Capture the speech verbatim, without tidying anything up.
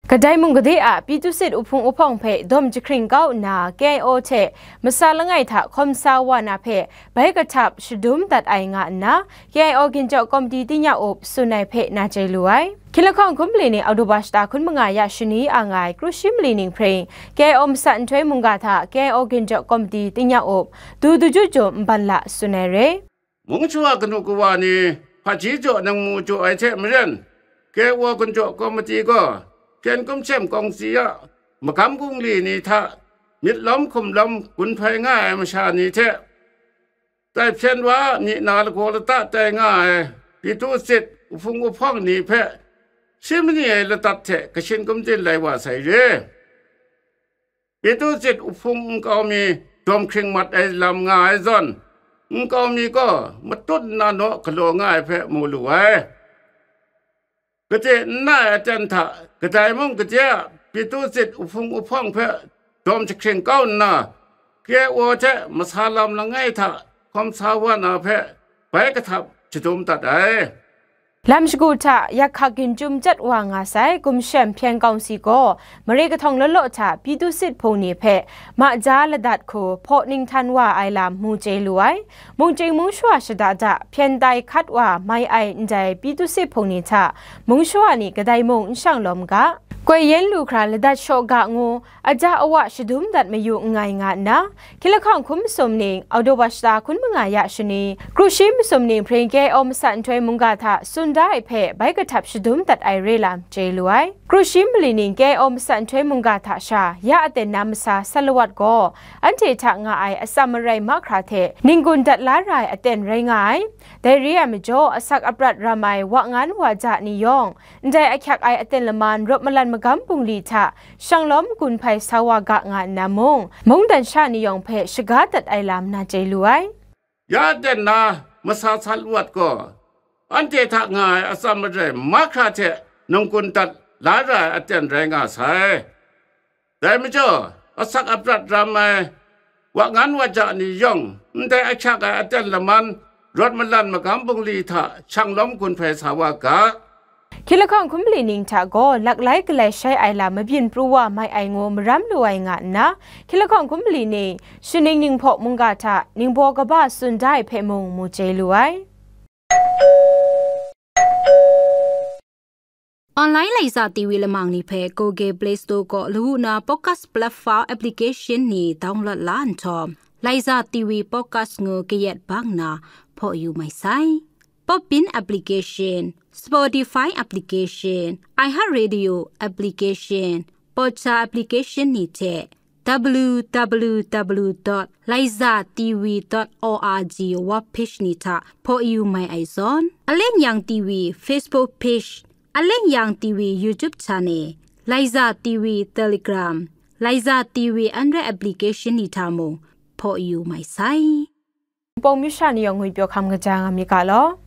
Kadai mung gade a Pyithusit uhpung uhpawng hpe dawm jahkring kau nna, K I O hte masa langai hta hkawm sa wa na hpe bai kahtap shadum dat ai nga nna, K I O ginjaw komiti tingnyang up tsun ai hpe na chye lu ai. Hkying lahkawng hkum mali ning Oktoba shata hkun manga ya shani ang ai kru shi mali ning hpring, K I O masat nhtoi mungga hta K I O ginjaw komiti tingnyang up, du daju jum nban la tsun ai re. Mung shawa kanu kawa ni hpaji jaw nang mu jaw ai hte maren, K I O ginjaw komiti gaw hpyen kumsem kawngsi a magam bungli ni hta myit lawm hkum lawm gun hpai nga ai masha ni hte, tai hpyen wa a myi na lagaw lata tai nga ai Pyithusit uhpung uhpawng ni hpe shi mani ai ladat hte kashin kumdin lai wa sai re. Pyithusit uhpung nkau mi dawm hkring mat ai lam nga ai zawn, nkau mi gaw matut nna naw galaw nga ai hpe mu lu ai. Gade n na ai aten hta kadai mung gade a Pyithusit uhpung uhpawng hpe dawm jahkring kau nna, K I O hte masa lam langai hta hkawm sa wa na hpe bai kahtap shadum dat ai. Lam shagu hta yak hkak ginjum jat wa nga sai gumshem hpyen kawngsi gaw, mare kahtawng law law hta Pyithusit hpung ni hpe ma ja ladat hku hpaw ninghtan wa ai lam mu chye lu ai. Mungchying mung shawa shada da hpyen tai hkat wa mai ai ndai Pyithusit hpung ni hta mung shawa ni kadai mung n shang lawm ga. Koi yen lu hkra ladat shaw ga ngu, aja awa shadum dat mayu nngai nga nna, hkying lahkawng hkum masum ning, Oktoba shata hkun manga ya shani, kru shi masum ning hpring K I O masat nhtoi mungga hta tsun da ai hpe bai kahtap shadum dat ai re lam chye lu ai. Kru shi mali ning K I O masat nhtoi mungga hta sha ya aten na masa Salawat gaw, anhte hta nga ai atsam marai mahkra hte ning-gun dat la ra ai aten rai nga ai. Dai re ai majaw, asak aprat ram ai wa ngan wa ja ni yawng, ndai ahkyak ai aten laman rawt malan magam bungli hta shanglawm gun hpai sa wa ga nga nna mung, mungdan sha ni yawng hpe shaga dat ai lam na chye lu ai. Ya aten na masa Salawat gaw, anhte hta nga ai atsam marai mahkra hte nunggun dat la ra ai aten rai nga sai. Dai majaw, asak aprat ram ai wa ngan wa ja ni yawng, ndai ahkyak ai aten laman rawt malan magam bungli hta shanglawm gun hpai sa wa ga. Hkying lahkawng hkum mali ning hta gaw laklai galai shai ai lam mabyin pru wa mai ai ngu maram lu ai nga nna, hkying lahkawng hkum mali ning shaning ninghpaw mungga hta ningbaw kaba tsun da ai hpe mung mu chye lu ai. Online Laiza T V lamang ni hpe Google Play Store kaw lawu na podcast platform application ni download la nhtawm, Laiza T V podcast ngu kayat bang na hpaw yu mai sai. Podbean application, Spotify application, iHeartRadio application, Podcha application ni hte w w w dot laiza t v dot o r g web page ni hta hpaw yu mai ai zawn, Aleng Yang T V Facebook page, Aleng Yang T V YouTube channel, Laiza T V Telegram, Laiza T V Android application ni hta mung hpaw yu mai sai. Pawng masha ni yawng ngwipyaw hkam kaja nga mi ga law.